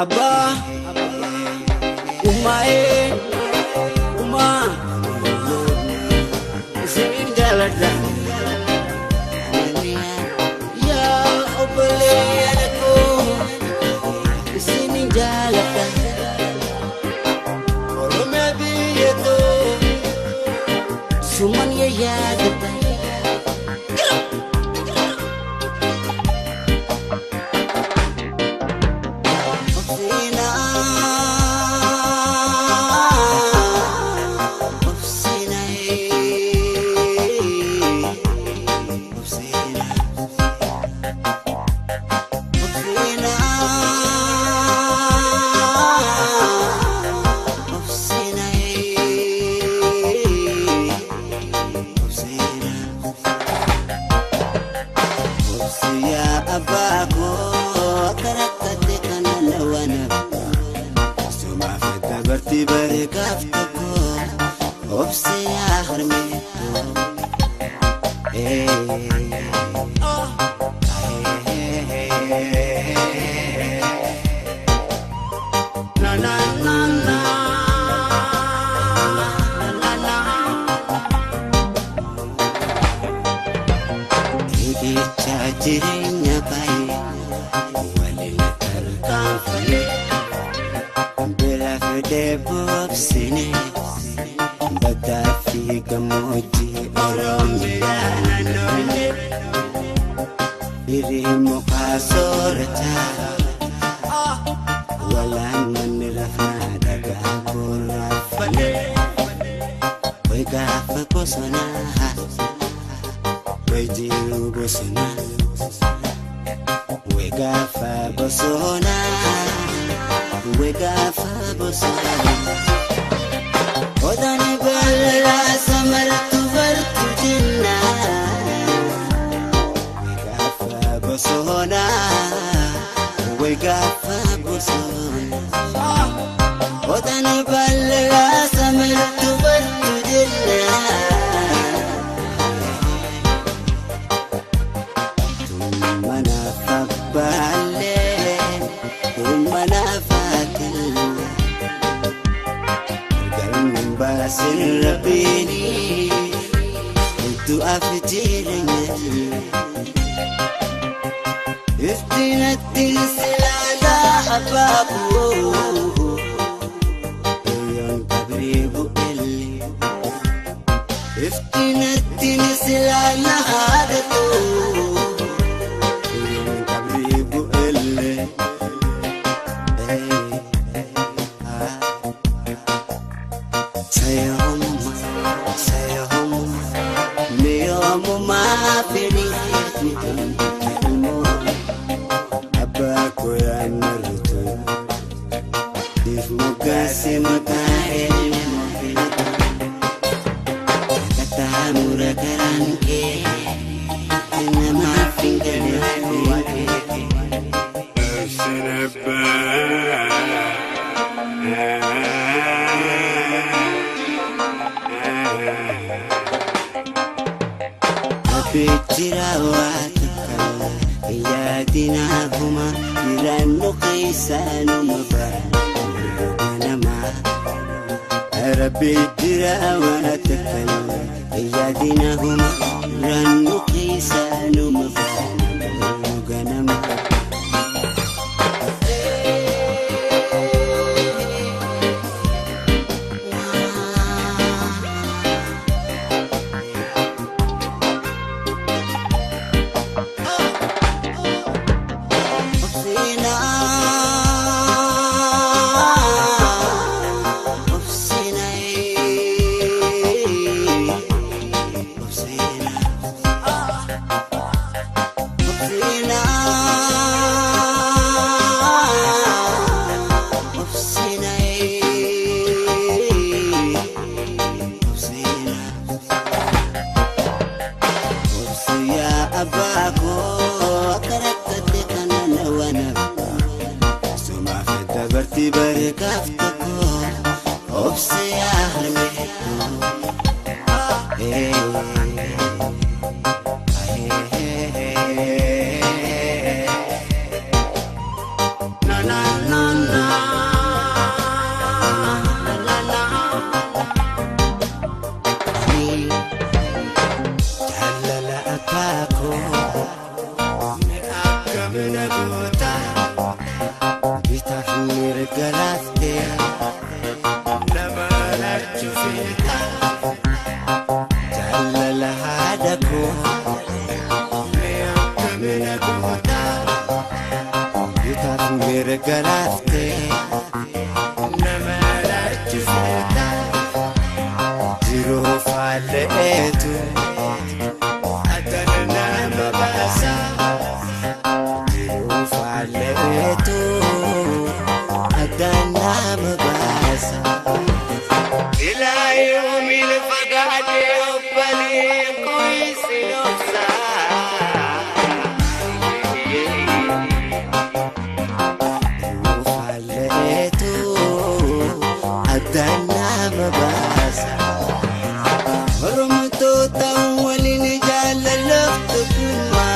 Abbaa Umaa'ee Umaa isiniin jaaladha. Yaa obboleeyyan koo isiniin jaaladha. Oromiyaa biyya too suman yaadadha. Jireenya baay'ee waliin tarkaanfame bira fidee boobsine baddaa fi gammoojjii Oromiyaa naannolee firii mukaa soorataa walaan manni rafnaa dhagaa gurraafame wayi gaafa bosonaa wayi jiru bosonaa. We gafa bosona, we gafa bosona. Odani balala samartu bartu jinna. We gafa bosona, we gafa bosona. Odani balala samartu bartu jinna. Sirabini tu afjireenya iftinatti silala ababu yon kabribu illi iftinatti silala hadatu yon kabribu illi. Na na na. Akkamina goota bitaaf mirga laaftee nama lachuu feeta jaalala haadha koo mee akkamina goota bitaaf mirga laaftee nama lachuu feeta jiruu faalleetu addana nama baasa. Jiruu faalleetu addaan nama baasa. Ilaa yoomiin fagaatee obbolee kuisi obsa. Jiruu faalleetu addaan nama baasa. Oromtoota waliin jaalalaaf tokkummaa.